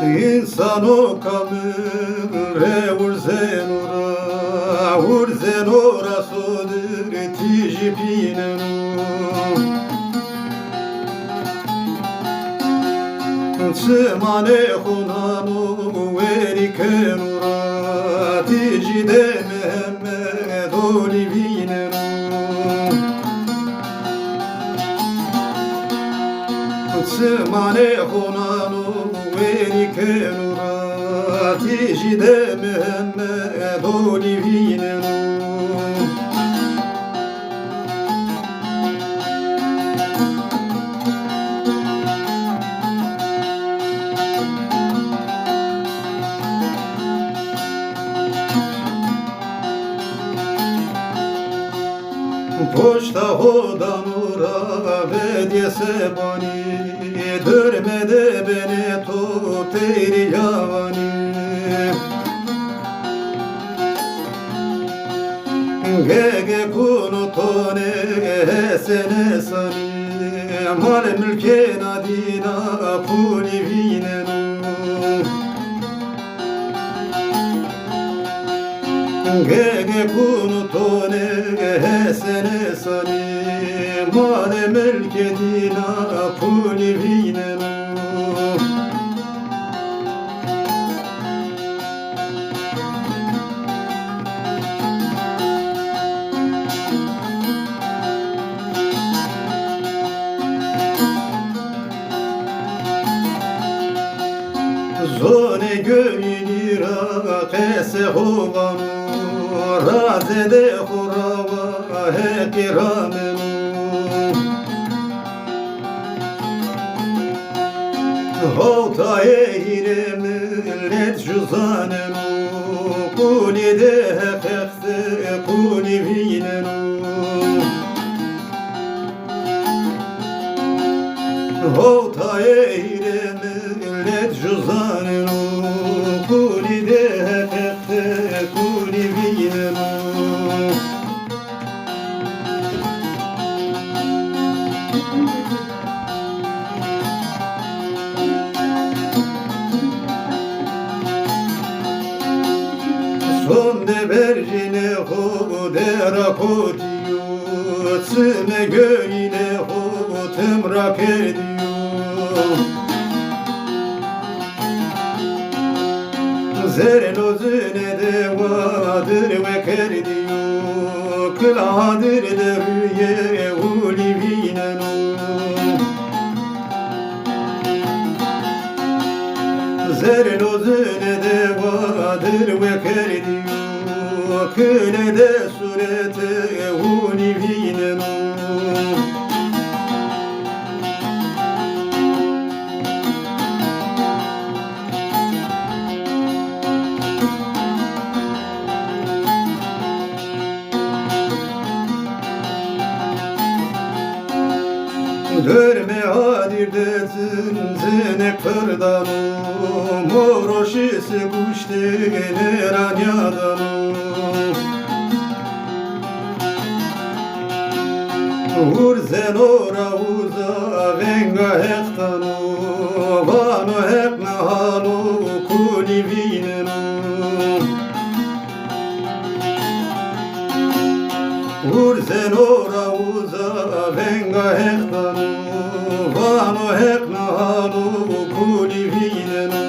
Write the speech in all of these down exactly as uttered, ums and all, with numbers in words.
Însano kamil rê wurzeno ra, wurzeno ra sodir tîjî vîneno. Çimanê xo nano werî keno ra, tîjî de Mihemed Olî vîneno. Çimanê xo nano werî keno ra, tîjî de Mihemed Olî vîneno. Poşta xo dano ra vedîye sebanî, durme de benê to teyrî yawanî. Gege kuno tone Hesen Hesanî, mal milkê na dîna qulî vîneno. Gege kuno tone Hesen Hesanî, mal milkê dîna qulî vîneno. Zonê gönîlî ra qesê xo vano, razê de xo ra wa Heqî rameno. Hewtayê hîrê milet ju zaneno, qulî de Heq Heq de qulî vîneno. Hewtayê hîrê milet ju zaneno, qulî de Heq Heq de qulî vîneno. Sonde berjînê xo dera kotî yo, çimê gönîlê xo tim ra kerdî yo. Zerê lozine de wa dir we kerdî yo, kila dir de rûyê olî vîneno. Zerê lozine de wa dir we kerdî yo, kile de sûretê olî vîneno. Durmê adir de zin zinek pirdano, moroşî si guştê nêra nîyadano. Wurzeno ra uza venga Heq dano, vano Heq na halo kulî vîneno. Wurzeno ra uza venga Heq dano, vano Heq na halo kulî vîneno.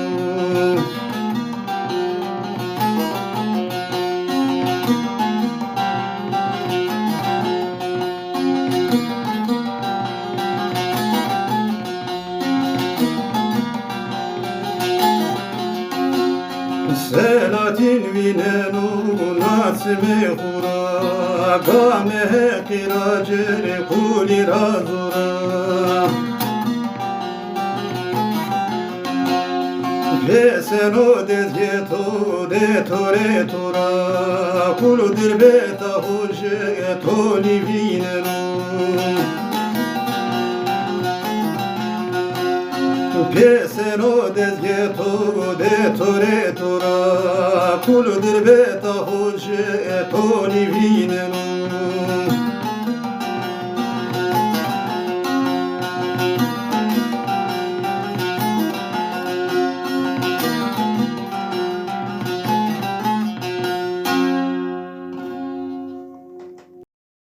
Selatîn vîneno na çimê xo ra, gamê Heqî ra cêrê qulî ra zora. Pêseno dezgê to de to rê to ra, qul û dirbeta xo jê to nîvîneno. Pêseno dezgê to de to rê to ra, qul û dirbeta xo jê to nîvîneno.